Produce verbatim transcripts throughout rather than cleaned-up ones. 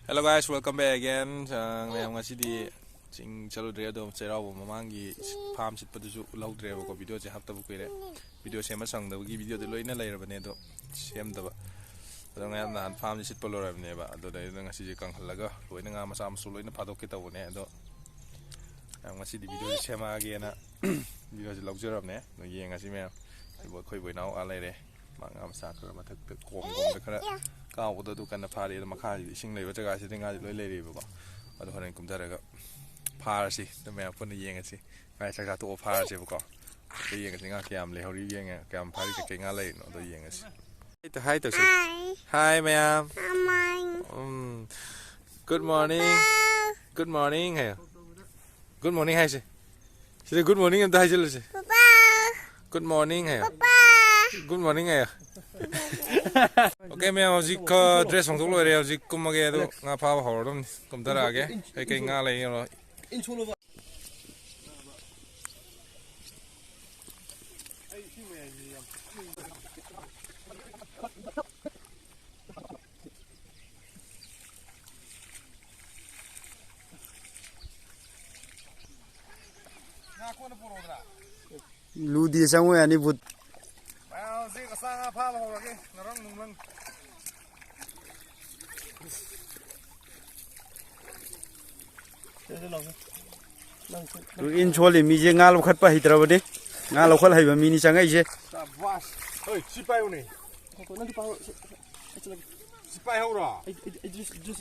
Hello guys, welcome back again. ꯑ, ꯃꯌꯥꯝ, ꯉꯁꯤꯗꯤ ꯆꯤꯡ ꯆꯠꯂꯨꯗ꯭ꯔꯦ, ꯑꯗꯣ ꯆꯩꯔꯥꯎꯕ ꯃꯃꯥꯡꯒꯤ ꯐꯥꯝ ꯁꯤꯠꯄꯗꯨꯁꯨ ꯎꯠꯍꯧꯗ꯭ꯔꯦꯕꯀꯣ꯫ ꯚꯤꯗꯤꯑꯣꯁꯦ ꯍꯥꯞꯇꯕ ꯀꯨꯏꯔꯦ꯫ ꯚꯤꯗꯤꯑꯣ ꯁꯦꯝꯕ ꯁꯪꯗꯕꯒꯤ ꯚꯤꯗꯤꯑꯣꯗꯤ ꯂꯣꯏꯅ ꯂꯩꯔꯕꯅꯦ, ꯑꯗꯣ ꯁꯦꯝꯗꯕ꯫ ꯑꯗꯣ ꯉꯔꯥꯡ ꯅꯍꯥꯟ ꯐꯥꯝꯁꯦ ꯁꯤꯠꯄ ꯂꯣꯏꯔꯕꯅꯦꯕ꯫ ꯑꯗꯨꯗꯩꯗꯨꯗ ꯉꯁꯤꯁꯦ ꯀꯪꯍꯜꯂꯒ ꯂꯣꯏꯅ ꯉꯥ ꯃꯆꯥ ꯃꯁꯨ ꯂꯣꯏꯅ ꯐꯥꯗꯣꯛꯀꯦ ꯇꯧꯕꯅꯦ꯫ ꯑꯗꯣ ꯌꯥꯝ ꯉꯁꯤꯗꯤ ꯚꯤꯗꯤꯑꯣꯁꯦ ꯁꯦꯝꯃꯛꯑꯒꯦꯅ ꯚꯤꯗꯤꯑꯣꯁꯦ ꯂꯧꯖꯔꯕꯅꯦ꯫ ꯑꯗꯣ ꯌꯦꯡꯉꯁꯤ ꯃꯌꯥꯝ꯫ ꯑꯩꯕꯨ-, ꯑꯩꯈꯣꯏ ꯕꯣꯏꯅꯥꯎ ꯑꯥ ꯂꯩꯔꯦ꯫ ꯃꯥ ꯉꯥ ꯃꯆꯥ ꯈꯔ ꯃꯊꯛꯇ ꯀꯣꯝ ꯀꯣꯝꯗ ꯈꯔ ꯀꯥꯎꯕꯗ ꯑꯗꯨ ꯀꯟꯅ ꯐꯥꯔꯤ꯫ ꯑꯗꯣ ꯃꯈꯥꯁꯤꯗꯤ ꯏꯁꯤꯡ ꯂꯩꯕ ꯖꯒꯥꯁꯤꯗꯤ ꯉꯥꯗꯤ ꯂꯣꯏ ꯂꯩꯔꯤꯕꯀꯣ꯫ ꯑꯗꯣ ꯍꯣꯔꯦꯟ ꯀꯨꯝꯊꯔꯒ ꯐꯥꯔꯁꯤ꯫ ꯑꯗꯣ ꯃꯌꯥꯝ ꯄꯨꯟꯅ ꯌꯦꯡꯉꯁꯤ꯫ ꯉꯥ ꯆꯥꯛ ꯆꯥ ꯇꯣꯛꯑ ꯐꯥꯔꯁꯦꯕꯀꯣ꯫ ꯑꯗꯣ ꯌꯦꯡꯉꯁꯤ ꯉꯥ ꯀꯌꯥꯝ ꯂꯩꯍꯧꯔꯤ ꯌꯦꯡꯉꯦ, ꯀꯌꯥꯝ ꯐꯥꯔꯤ, ꯀꯩꯀꯩ ꯉꯥ ꯂꯩꯔꯤꯅꯣ ꯑꯗꯣ ꯌꯦꯡꯉꯁꯤ꯫ ꯍꯥꯏ ꯇꯧꯁꯤ꯫ ꯍꯥꯏ꯫ ꯍꯥꯏ ꯃꯌꯥꯝ꯫ ꯍꯥꯏ꯫ ꯎꯝ꯫ Good morning꯫ Papa. Good morning ꯍꯥꯏꯌꯣ꯫ Good morning ꯍꯥꯏꯁꯦ꯫ ꯁꯤꯗ good morning ꯑꯝꯇ ꯍꯥꯏꯖꯤꯜꯂꯨꯁꯦ꯫ ꯄꯥꯄꯥ꯫ Good morning ꯍꯥꯏꯌꯣ꯫ ꯄꯥꯄꯥ꯫ Good morning ꯍꯥꯏꯌꯣ꯫ Okay ꯃꯌꯥꯝ, ꯍꯧꯖꯤꯛ, ꯑ, dress ꯍꯣꯡꯗꯣꯛ ꯂꯣꯏꯔꯦ꯫ ꯍꯧꯖꯤꯛ ꯀꯨꯝꯃꯒꯦ꯫ ꯑꯗꯣ ꯉꯥ ꯐꯥꯕ ꯍꯧꯔꯗꯝꯅꯤ꯫ ꯀꯨꯝꯊꯔꯛꯑꯒꯦ꯫ ꯀꯩꯀꯩ ꯉꯥ ꯂꯩ ꯌꯦꯡꯉꯣ꯫ ꯂꯨꯗꯤ ꯆꯪꯉꯨ ꯌꯥꯅꯤ ꯚꯨꯠ꯫ ꯃꯌꯥꯝꯁꯤ ꯉꯁꯥ ꯉꯥ ꯐꯥꯕ ꯍꯧꯔꯒꯦ꯫ ꯉꯔꯪ ꯅꯨꯡꯂꯪ꯫ ꯏꯟ ꯁꯣꯜꯂꯤ ꯃꯤꯁꯦ ꯉꯥ ꯂꯧꯈꯠꯄ ꯍꯩꯇ꯭ꯔꯕꯅꯤ꯫ ꯉꯥ ꯂꯧꯈꯠ ꯍꯩꯕ ꯃꯤꯅꯤ ꯆꯪꯉꯛꯏꯁꯦ꯫ ꯁꯥꯕꯥꯁ꯫ ꯍꯣꯏ, ꯁꯤ ꯄꯥꯏꯌꯨꯅꯦ꯫ ꯁꯤ ꯄꯥꯏꯍꯧꯔꯣ꯫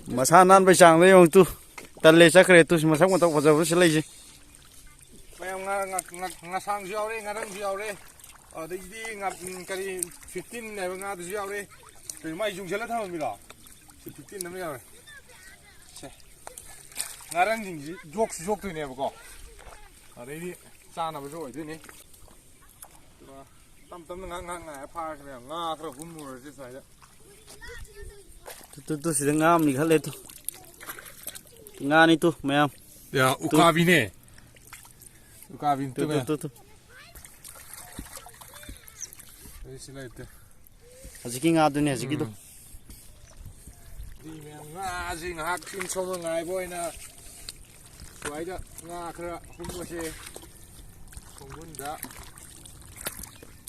ꯃꯁꯥ ꯅꯥꯟꯕꯩ ꯆꯥꯡꯗ ꯌꯦꯡꯉꯨ ꯇꯨ꯫ ꯇꯜꯂꯦ, ꯆꯠꯈ꯭ꯔꯦ ꯇꯨ꯫ ꯃꯁꯛ ꯃꯇꯧ ꯐꯖꯕ ꯁꯤ ꯂꯩꯁꯦ꯫ ꯃꯌꯥꯝ ꯉꯥ-, ꯉꯥ-, ꯉꯥ-, ꯉꯥꯁꯥꯡꯁꯨ ꯌꯥꯎꯔꯦ, ꯉꯥꯔꯪꯁꯨ ꯌꯥꯎꯔꯦ꯫ ꯑꯗꯒꯤꯗꯤ ꯉꯥ-, ꯎꯝ, ꯀꯔꯤ, fifteen ꯍꯥꯏꯕ ꯉꯥꯗꯨꯁꯨ ꯌꯥꯎꯔꯦ꯫ ꯀꯔꯤ, ꯃꯥꯏ ꯌꯨꯡꯁꯤꯜꯂ ꯊꯝꯃꯝꯃꯤꯔꯣ? ꯁꯤ fifteen ꯑꯃ ꯌꯥꯎꯔꯦ꯫ ꯁꯦ꯫ ꯉꯥꯔꯪꯁꯤꯡꯁꯤ ꯌꯣꯛꯁꯨ ꯌꯣꯛꯇꯣꯏꯅꯦꯕꯀꯣ꯫ ꯑꯗꯩꯗꯤ ꯆꯥꯅꯕꯁꯨ ꯑꯣꯏꯗꯣꯏꯅꯤ꯫ ꯑꯗꯨꯒ ꯇꯞ ꯇꯞꯅ ꯉꯥꯏꯍꯥꯛ ꯉꯥꯏꯍꯥꯛ ꯉꯥꯏꯔ ꯐꯥꯔꯁꯤ ꯃꯌꯥꯝ꯫ ꯉꯥ ꯈꯔ ꯍꯨꯝꯃꯨꯔꯁꯤ ꯁ꯭ꯋꯥꯏꯗ꯫ ꯇꯨ, ꯇꯨ, ꯇꯨ, ꯁꯤꯗ ꯉꯥ ꯑꯃꯅꯤ ꯈꯜꯂꯦ ꯇꯨ꯫ ꯉꯥꯅꯤ ꯇꯨ, ꯃꯌꯥꯝ꯫ ꯌꯥ, ꯎꯀꯥꯕꯤꯅꯦ꯫ ꯎꯀꯥꯕꯤꯅꯤ ꯇꯨ, ꯇꯨ, ꯃꯌꯥꯝ꯫ Two, two. ꯑꯩ ꯁꯤ ꯂꯩꯇꯦ꯫ ꯍꯧꯖꯤꯛꯀꯤ ꯉꯥꯗꯨꯅꯦ, ꯍꯧꯖꯤꯛꯀꯤꯗꯣ꯫ ꯎꯝ꯫ ꯁꯤ ꯃꯌꯥꯝ ꯉꯥꯁꯤ ꯉꯥꯏꯍꯥꯛ ꯏꯪ ꯁꯣꯝꯕ ꯉꯥꯏꯕ ꯑꯣꯏꯅ ꯁ꯭ꯋꯥꯏꯗ ꯉꯥ ꯈꯔ ꯍꯨꯝꯕꯁꯦ ꯈꯣꯡꯒꯨꯟꯗ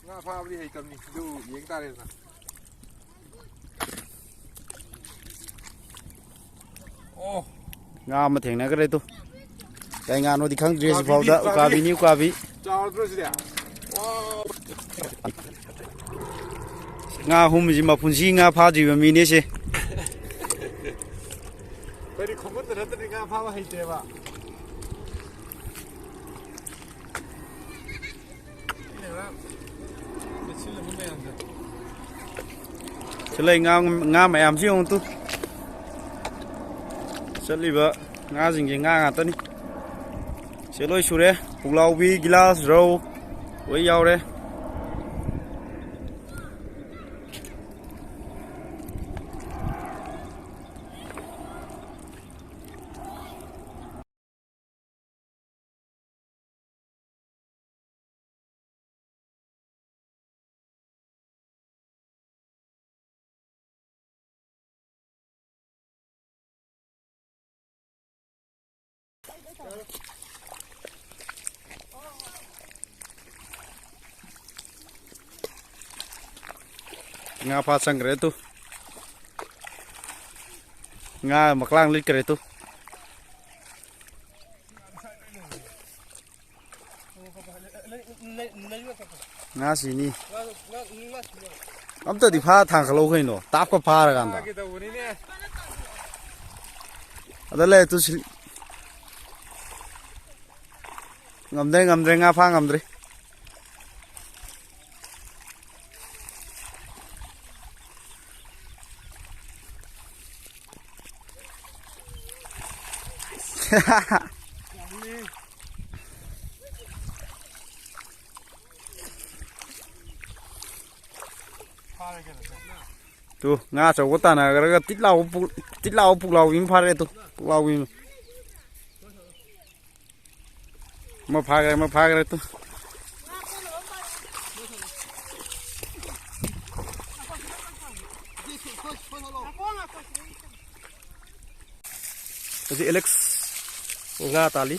ꯉꯥ ꯐꯥꯕꯗꯤ ꯍꯩꯇꯕꯅꯤ, ꯑꯗꯨ ꯌꯦꯡ ꯇꯥꯔꯦꯗꯅ꯫ ꯑꯣ, ꯉꯥ ꯑꯃ ꯊꯦꯡꯅꯈ꯭ꯔꯦ ꯇꯨ꯫ ꯀꯩ ꯉꯥꯅꯣꯗꯤ ꯈꯪꯗ꯭ꯔꯤ ꯍꯧꯖꯤꯛ ꯐꯥꯎꯗ꯫ ꯎꯀꯥꯕꯤꯅꯤ, ꯎꯀꯥꯕꯤ꯫ ꯎꯀꯥꯕꯤ꯫ ꯆꯥꯎꯗ꯭ꯔꯣ ꯁꯤꯗꯤ? ꯉꯥ ꯍꯨꯝꯁꯤ ꯃꯄꯨꯟꯁꯤ ꯉꯥ ꯐꯥꯗ꯭ꯔꯤꯕ ꯃꯤꯅꯦꯁꯦ꯫ ꯑꯩꯈꯣꯏꯗꯤ ꯈꯣꯡꯒꯨꯟꯗ ꯅꯠꯇ꯭ꯔꯗꯤ ꯉꯥ ꯐꯥꯕ ꯍꯩꯇꯦꯕ꯫ ꯁꯤꯂꯩ ꯉꯥ, ꯉꯥ ꯃꯌꯥꯝꯁꯤ ꯌꯦꯡꯉꯨ ꯇꯨ꯫ ꯆꯠꯂꯤꯕ ꯉꯥꯁꯤꯡꯁꯦ ꯉꯥ ꯉꯥꯛꯇꯅꯤ꯫ ꯁꯤ ꯂꯣꯏ ꯁꯨꯔꯦ꯫ ꯄꯨꯛꯂꯥꯎꯕꯤ, ꯒꯤꯂꯥꯁ, ꯔꯧ ꯂꯣꯏ ꯌꯥꯎꯔꯦ꯫ ꯉꯥ ꯐꯥ ꯆꯪꯈ꯭ꯔꯦ ꯇꯨ꯫ ꯉꯥ ꯃꯀ꯭ꯂꯥꯡ ꯂꯤꯠꯈ꯭ꯔꯦ ꯇꯨ꯫ ꯉꯥꯁꯤꯅꯤ꯫ ꯑꯝꯇꯗꯤ ꯐꯥ ꯊꯥꯡꯒꯠꯂꯧ ꯀꯩꯅꯣ, ꯇꯥꯞꯀ ꯐꯥꯔꯀꯥꯟꯗ꯫ ꯐꯥꯒꯦ ꯇꯧꯕꯅꯤꯅꯦ꯫ ꯑꯗ ꯂꯩ ꯇꯨ ꯁꯤ-, ꯉꯝꯗ꯭ꯔꯦ, ꯉꯝꯗ꯭ꯔꯦ, ꯉꯥ ꯐꯥ ꯉꯝꯗ꯭ꯔꯦ꯫ ꯇꯨ, ꯉꯥ ꯑꯆꯧꯕ ꯇꯥꯟꯅꯈ꯭ꯔꯒ ꯇꯤꯠ ꯂꯥꯎꯕ ꯄꯨꯛ-, ꯇꯤꯠ ꯂꯥꯎꯕ ꯄꯨꯛꯂꯥꯎꯕꯤ ꯑꯃ ꯐꯥꯔꯦ ꯇꯨ, ꯄꯨꯛꯂꯥꯎꯕꯤ ꯑꯃ꯫ ꯑꯃ ꯐꯥꯈ꯭ꯔꯦ, ꯑꯃ ꯐꯥꯈ꯭ꯔꯦ ꯇꯨ꯫ ꯉꯥꯏꯈꯣ, ꯉꯥꯏꯈꯣ, ꯁꯤꯗꯩ ꯍꯧꯖꯤꯛ ꯑꯦꯂꯦꯛꯁ ꯉꯥ ꯇꯥꯜꯂꯤ꯫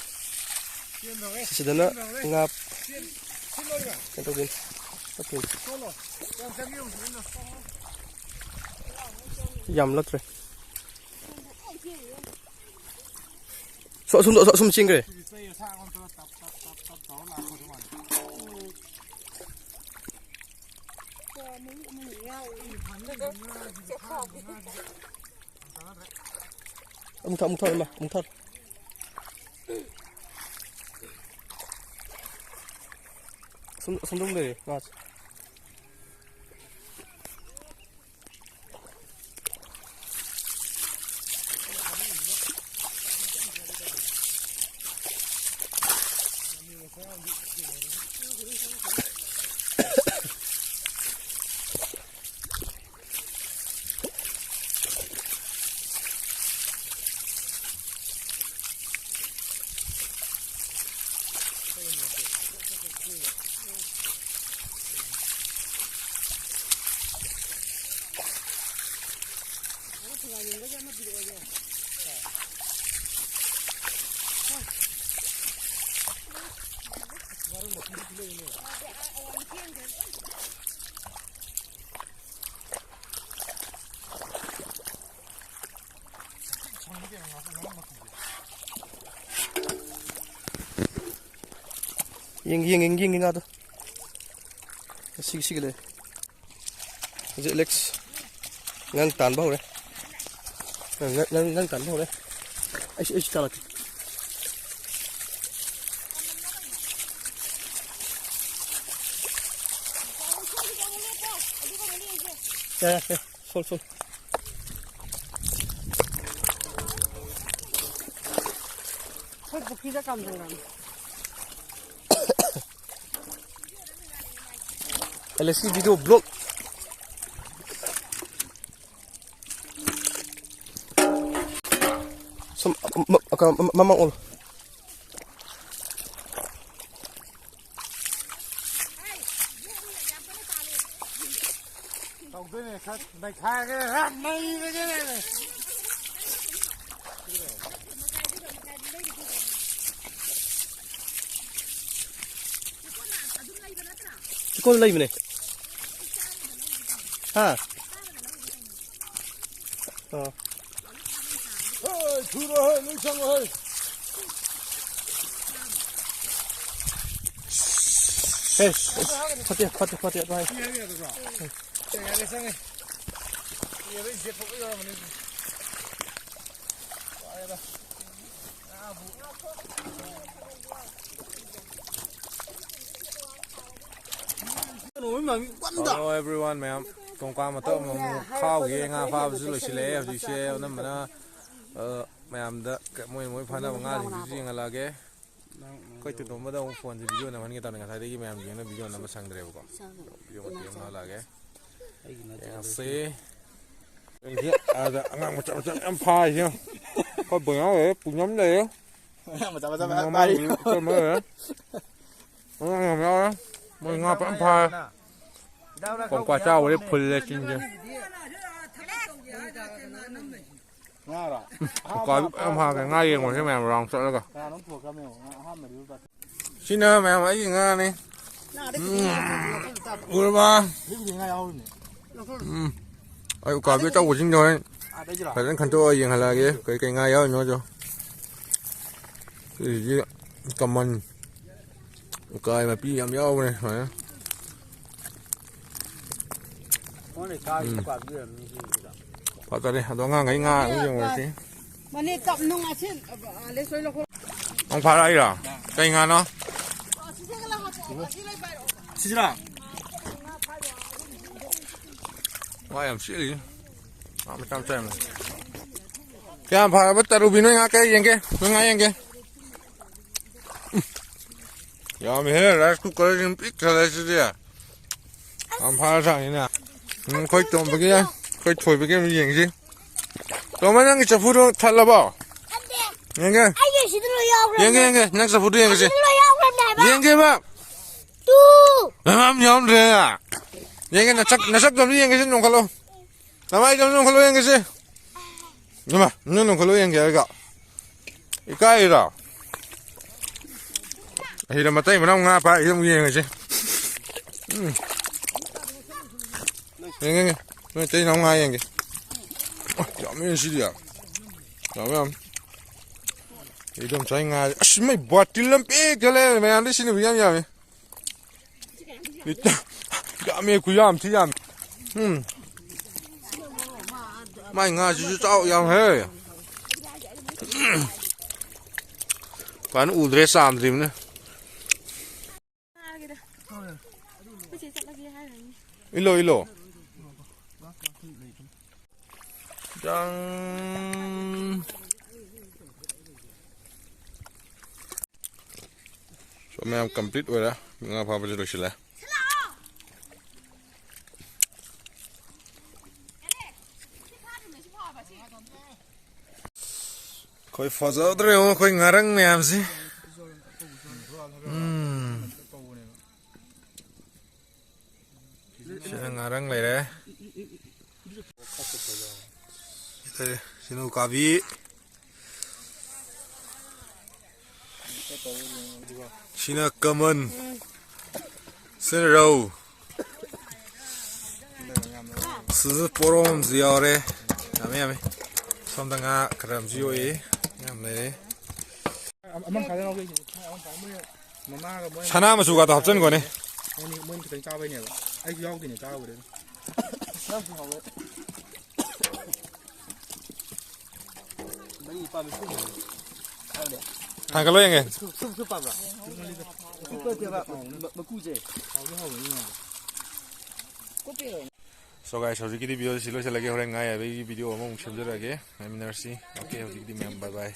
ꯁꯤꯗꯅ ꯉꯥ ꯀꯩꯅꯣ ꯇꯧꯗꯣꯏꯅꯤ, ꯇꯞꯇꯣꯏꯅꯤ꯫ ꯌꯥꯝꯂꯛꯇ꯭ꯔꯦ꯫ ꯁꯣ-, ꯑꯁꯨꯝ, ꯑꯁꯨꯝ ꯆꯦꯟꯈ꯭ꯔꯦ꯫ ꯑꯃꯨꯛ ꯊꯥ-, ꯑꯃꯨꯛ ꯊꯥꯔꯣ, ꯏꯃꯥ, ꯑꯃꯨꯛ ꯊꯥꯔꯣ꯫ ꯑꯁꯨꯝ, ꯑꯁꯨꯝꯗ ꯑꯃꯨꯛ ꯂꯩꯔꯦ ꯉꯥꯁꯦ꯫ ꯌꯦꯡꯒꯦ, ꯌꯦꯡꯒꯦ, ꯌꯦꯡꯒꯦ, ꯌꯦꯡꯒꯦ ꯉꯥꯗꯣ꯫ ꯁꯤꯒꯤ, ꯁꯤꯒꯤ ꯂꯩ꯫ ꯍꯧꯖꯤꯛ ꯑꯦꯂꯦꯛꯁ ꯉꯥ ꯇꯥꯟꯕ ꯍꯧꯔꯦ꯫ ꯉꯥ, ꯉꯥ, ꯉꯥ ꯇꯥꯟꯕ ꯍꯧꯔꯦ꯫ ꯑꯩꯁꯨ, ꯑꯩꯁꯨ ꯇꯥꯜꯂꯛꯀꯦ꯫ ꯌꯥꯔꯦ, ꯌꯥꯔꯦ, ꯁꯣꯜ, ꯁꯣꯜ꯫ ꯑꯩꯈꯣꯏ ꯄꯨꯈ꯭ꯔꯤꯗ ꯀꯥꯝꯖꯜꯂꯝꯃꯦ꯫ ꯑꯦꯂꯦꯛꯁꯀꯤ video vlog꯫ ꯁꯨꯝ, ꯃ-, ꯃ-, ꯃꯃꯥꯡ ꯑꯣꯜꯂꯨ꯫ ꯇꯧꯗꯣꯏꯅꯦ, ꯈꯔ ꯅꯩꯈꯥꯏꯔꯒꯦ, ꯈꯔ ꯅꯩꯔꯒꯦ꯫ ꯀꯣꯟ ꯂꯩꯕꯅꯦ꯫ ꯍꯥ? ꯑꯣ꯫ ꯍꯣꯏ, ꯊꯨꯔꯣ, ꯍꯣꯏ, ꯂꯣꯏ ꯆꯪꯉꯣ, ꯍꯣꯏ꯫ ꯍꯦ, ꯐꯠꯇꯦ, ꯐꯠꯇꯦ, ꯐꯠꯇꯦ, ꯑꯗꯨ ꯍꯥꯏ꯫ ꯌꯥꯔꯦ, ꯆꯪꯉꯦ꯫ ꯌꯥꯔꯦ, ꯖꯦꯠ ꯊꯣꯛꯄ ꯌꯥꯎꯔꯝꯃꯅꯤ꯫ Hello everyone ꯃꯌꯥꯝ, ꯀꯣꯡꯀꯥ ꯃꯇꯧ ꯑꯃꯃꯨꯛ ꯈꯥꯎꯒꯦ꯫ ꯉꯥ ꯐꯥꯕꯁꯨ ꯂꯣꯏꯁꯤꯜꯂꯛꯑꯦ ꯍꯧꯖꯤꯛꯁꯦ꯫ ꯑꯅꯝꯕꯅ, ꯑ, ꯃꯌꯥꯝꯗ ꯀ-, ꯃꯣꯏ ꯃꯣꯏ ꯐꯥꯅꯕ ꯉꯥꯁꯤꯡꯗꯨꯁꯨ ꯌꯦꯡꯍꯜꯂꯛꯑꯒꯦ꯫ ꯑꯩꯈꯣꯏ ꯇꯣꯝꯕꯗ ꯑꯃꯨꯛ ꯐꯣꯟꯁꯦ ꯚꯤꯗꯤꯑꯣ ꯅꯝꯍꯟꯒꯦ ꯇꯧꯅꯤ꯫ ꯉꯁꯥꯏꯗꯒꯤ ꯃꯌꯥꯝ ꯌꯦꯡꯅ ꯚꯤꯗꯤꯑꯣ ꯅꯝꯕ ꯁꯪꯗ꯭ꯔꯦꯕꯀꯣ꯫ ꯚꯤꯗꯤꯑꯣ ꯃꯇꯦꯛ ꯑꯃ ꯅꯝꯍꯜꯂꯛꯑꯒꯦ꯫ ꯌꯦꯡꯉꯁꯤ꯫ ꯑꯩꯁꯦ ꯑꯥꯗ ꯑꯉꯥꯡ ꯃꯆꯥ ꯃꯆꯥ ꯃꯌꯥꯝ ꯐꯥꯔꯤꯁꯦ ꯌꯦꯡꯉꯣ꯫ ꯑꯩꯈꯣꯏ ꯕꯣꯌꯥ ꯂꯩꯔꯦ, ꯄꯨꯅꯝ ꯂꯩꯔꯦ꯫ ꯑꯉꯥꯡ ꯃꯆꯥ ꯃꯆꯥ ꯃꯌꯥꯝ ꯃꯃꯥ ꯐꯥꯔꯤ꯫ ꯑꯩꯈꯣꯏ ꯑꯃ ꯂꯩꯔꯦ꯫ ꯑꯉꯥꯡ ꯌꯥꯝ ꯌꯥꯎꯔꯦ꯫ ꯃꯣꯏ ꯉꯥ ꯐꯖꯅ ꯐꯥꯔꯦ꯫ ꯀꯣꯡꯀꯥ ꯆꯥꯎꯕꯗꯤ ꯐꯨꯜꯂꯦ ꯆꯤꯡꯁꯦ꯫ ꯉꯥꯔꯣ? ꯎꯀꯥꯕꯤ ꯐꯖꯅ ꯐꯥꯈ꯭ꯔꯦ꯫ ꯉꯥ ꯌꯦꯡꯉꯨꯔꯁꯦ ꯃꯌꯥꯝ round ꯆꯠꯂꯒ꯫ ꯀꯅꯥꯅꯣꯝ ꯄꯨꯔꯛꯈ꯭ꯔꯕꯅꯦ ꯌꯦꯡꯉꯣ, ꯉꯥ ꯑꯍꯥꯟꯕꯗꯤ ꯂꯨꯄꯥ ꯁꯤꯅ ꯃꯌꯥꯝ ꯑꯩꯒꯤ ꯉꯥꯅꯤ꯫ ꯎꯝ꯫ ꯎꯔꯕ? ꯁꯤꯕꯨꯗꯤ ꯉꯥ ꯌꯥꯎꯔꯤꯅꯦ꯫ ꯎꯝ꯫ ꯑꯩ ꯎꯀꯥꯕꯤ ꯑꯆꯧꯕꯁꯤꯡꯗꯣ ꯍꯣꯔꯦꯟ ꯑꯥꯗꯩꯁꯤꯔꯣ? ꯐꯖꯅ ꯈꯟꯇꯣꯛꯑ ꯌꯦꯡꯍꯜꯂꯛꯑꯒꯦ꯫ ꯀꯩ ꯀꯩ ꯉꯥ ꯌꯥꯎꯔꯤꯅꯣꯗꯣ꯫ ꯁꯤꯁꯤ ꯀꯃꯟ꯫ ꯎꯀꯥꯏ ꯃꯄꯤ ꯌꯥꯝ ꯌꯥꯎꯕꯅꯦ ꯁꯨꯃꯥꯏꯅ꯫ ꯃꯣꯏ ꯂꯩꯀꯥꯏꯒꯤ ꯎꯝ꯫ ꯎꯀꯥꯕꯤ ꯑꯣꯏꯔꯝꯅꯤ ꯁꯤꯁꯤꯗ꯫ ꯐꯖꯔꯦ꯫ ꯑꯗꯣ ꯑꯉꯥꯡꯈꯩ ꯉꯥ ꯑꯃꯨꯛ ꯌꯦꯡꯉꯨꯔꯁꯤ꯫ ꯃꯅꯦ ꯀꯞ ꯅꯨꯡ ꯑꯁꯤ, ꯑ, ꯂꯦꯁ ꯍꯣꯏ ꯂꯧꯈꯣ꯫ ꯑꯃꯨꯛ ꯐꯥꯔꯛꯏꯔꯣ? ꯀꯩ ꯉꯥꯅꯣ? ꯁꯤꯁꯤꯔꯥ? ꯉꯥ ꯌꯥꯝ ꯆꯦꯜꯂꯤ꯫ ꯉꯥ ꯃꯆꯥ ꯃꯆꯥ ꯌꯥꯝ ꯂꯩ꯫ ꯀꯌꯥꯝ ꯐꯥꯔꯕ ꯇꯔꯨꯕꯤ? ꯅꯣꯏ ꯉꯥ ꯀꯌꯥ ꯌꯦꯡꯒꯦ? ꯅꯣꯏ ꯉꯥ ꯌꯦꯡꯒꯦ꯫ ꯎꯝ꯫ ꯌꯥꯝꯃꯤꯍꯦ, rice cooker ꯁꯤꯅ ꯄꯤꯛ ꯊꯜꯂꯦ ꯁꯤꯗꯤ꯫ ꯌꯥꯝ ꯐꯥꯔ ꯆꯥꯡꯅꯤꯅ꯫ ꯎꯝ, ꯑꯩꯈꯣꯏ ꯇꯣꯝꯕꯒꯤ, ꯑꯩꯈꯣꯏ ꯊꯣꯏꯕꯒꯤ ꯑꯃ ꯌꯦꯡꯁꯤ꯫ ꯇꯣꯝꯕ, ꯅꯪꯒꯤ ꯆꯐꯨꯗꯣ ꯊꯜꯂꯕꯣ? ꯊꯜꯂꯦ꯫ ꯌꯦꯡꯒꯦ꯫ ꯑꯩꯒꯤ ꯁꯤꯗ ꯂꯣꯏ ꯌꯥꯎꯈ꯭ꯔꯕꯅꯦ꯫ ꯌꯦꯡꯒꯦ, ꯌꯦꯡꯒꯦ꯫ ꯅꯪ ꯆꯐꯨꯗꯣ ꯌꯦꯡꯒꯦꯁꯦ꯫ ꯑꯁꯤꯗ ꯂꯣꯏ ꯌꯥꯎꯈ꯭ꯔꯕꯅꯦ ꯍꯥꯏꯕ꯫ ꯌꯦꯡꯒꯦꯕ꯫ ꯇꯨ꯫ ꯃꯌꯥꯝ ꯌꯥꯎꯔꯝꯗ꯭ꯔꯦ꯫ ꯌꯦꯡꯒꯦ, ꯅꯁꯛ, ꯅꯁꯛꯇꯣ ꯑꯝꯇ ꯌꯦꯡꯒꯦꯁꯦ, ꯅꯣꯡꯈꯠꯂꯣ꯫ ꯅꯃꯥꯏꯗꯣ ꯑꯝꯇ ꯅꯣꯡꯈꯠꯂꯣ ꯌꯦꯡꯒꯦꯁꯦ꯫ ꯏꯃꯥ, ꯅꯪ ꯅꯣꯡꯈꯠꯂꯣ ꯌꯦꯡꯒꯦ ꯍꯥꯏꯔꯒ꯫ ꯏꯀꯥꯏꯔꯤꯔꯣ? ꯑꯁꯤꯗ ꯃꯇꯩ ꯃꯅꯥꯎ ꯉꯥ ꯐꯥꯔꯤꯁꯦ ꯑꯃꯨꯛ ꯌꯦꯡꯉꯁꯤ꯫ ꯎꯝ꯫ ꯌꯦꯡꯒꯦ, ꯌꯦꯡꯒꯦ꯫ ꯅꯣꯏ ꯏꯇꯩ ꯅꯥꯎ ꯉꯥ ꯌꯦꯡꯒꯦ꯫ ꯑ, ꯌꯥꯝꯃꯦ ꯁꯤꯗꯤ ꯌꯥꯝ꯫ ꯌꯥꯝꯃꯦ, ꯌꯥꯝꯃꯦ꯫ ꯏꯗꯣꯝꯆꯥꯒꯤ ꯉꯥꯁꯦ꯫ ꯑꯁ, ꯃꯩ ꯕꯥꯇꯤꯜ ꯑꯃ ꯄꯤꯛ ꯊꯜꯂꯦ꯫ ꯃꯌꯥꯝꯗꯤ ꯁꯤꯅꯕꯨ ꯌꯥꯝ ꯌꯥꯝꯃꯤ꯫ ꯌꯥꯝꯃꯦ, ꯈꯨꯌꯥꯝ ꯊꯤ ꯌꯥꯝꯃꯤ꯫ ꯎꯝ꯫ ꯃꯥꯏ ꯉꯥꯁꯤꯁꯨ ꯆꯥꯎ ꯌꯥꯝ ꯍꯦ꯫ ꯐꯅ ꯎꯗ꯭ꯔꯦ, ꯆꯥꯝꯗ꯭ꯔꯤꯕꯅꯦ꯫ ꯏꯜꯂꯣ, ꯏꯜꯂꯣ꯫ ꯆꯥꯡ꯫ ꯁꯣ, ꯃꯌꯥꯝ complete ꯑꯣꯏꯔꯦ꯫ ꯉꯥ ꯐꯥꯕꯁꯦ ꯂꯣꯏꯁꯤꯜꯂꯦ꯫ ꯑꯩꯈꯣꯏ ꯐꯖꯗ꯭ꯔꯦ ꯌꯦꯡꯉꯣ, ꯑꯩꯈꯣꯏ ꯉꯥꯔꯪ ꯃꯌꯥꯝꯁꯤ꯫ ꯎꯝ꯫ ꯁꯤꯅ ꯉꯥꯔꯪ ꯂꯩꯔꯦ꯫ ꯁꯤꯅ ꯎꯀꯥꯕꯤ꯫ ꯁꯤꯅ ꯀꯃꯟ꯫ ꯁꯤꯅ ꯔꯧ꯫ ꯁꯤꯁꯨ ꯄꯣꯔꯣꯝꯁꯨ ꯌꯥꯎꯔꯦ꯫ ꯌꯥꯝꯃꯦ, ꯌꯥꯝꯃꯦ꯫ ꯁꯣꯝꯗ ꯉꯥ ꯈꯔ ꯑꯃꯁꯨ ꯌꯣꯛꯏ꯫ ꯌꯥꯝ ꯂꯩꯔꯦ꯫ ꯑꯃ ꯃꯈꯥꯏꯗ ꯂꯧꯒꯦ꯫ ꯃꯃꯥꯒ ꯃꯣꯏ ꯁꯅꯥ ꯃꯆꯨꯒꯗꯣ ꯍꯥꯞꯆꯤꯟꯈꯣꯅꯦ꯫ ꯃꯣꯏꯅꯤ, ꯃꯣꯏꯅꯤ ꯈꯤꯇꯪ ꯆꯥꯕꯩꯅꯦꯕ꯫ ꯑꯩꯁꯨ ꯌꯥꯎꯗꯣꯏꯅꯦ ꯆꯥꯕꯕꯨꯗꯤ꯫ ꯅꯪꯁꯨ ꯍꯥꯎꯋꯦ꯫ ꯃꯔꯤ ꯄꯥꯝꯃꯤ ꯁꯨꯝ ꯍꯥꯏꯕꯅꯦ꯫ ꯊꯥꯡꯒꯠꯂꯣ ꯌꯦꯡꯒꯦ꯫ ꯁꯨꯞ, ꯁꯨꯞ, ꯁꯨꯞ ꯄꯥꯝꯕ꯭ꯔꯥ? ꯁꯨꯞ ꯅꯠꯇꯦꯕ, ꯃ-, ꯃꯀꯨꯁꯦ꯫ ꯍꯥꯎꯗꯤ ꯍꯥꯎꯕꯅꯤ ꯌꯦꯡꯉꯣ꯫ So guys, ꯍꯧꯖꯤꯛꯀꯤꯗꯤ video ꯁꯤ ꯂꯣꯏꯁꯤꯜꯂꯒꯦ꯫ ꯍꯣꯔꯦꯟ ꯉꯥ ꯌꯥꯏꯕꯒꯤ video ꯑꯃꯃꯨꯛ ꯁꯦꯝꯖꯔꯛꯑꯒꯦ꯫ ꯉꯥꯏꯃꯤꯟꯅꯔꯁꯤ꯫ Okay, ꯍꯧꯖꯤꯛꯀꯤꯗꯤ ꯃꯌꯥꯝ bye bye꯫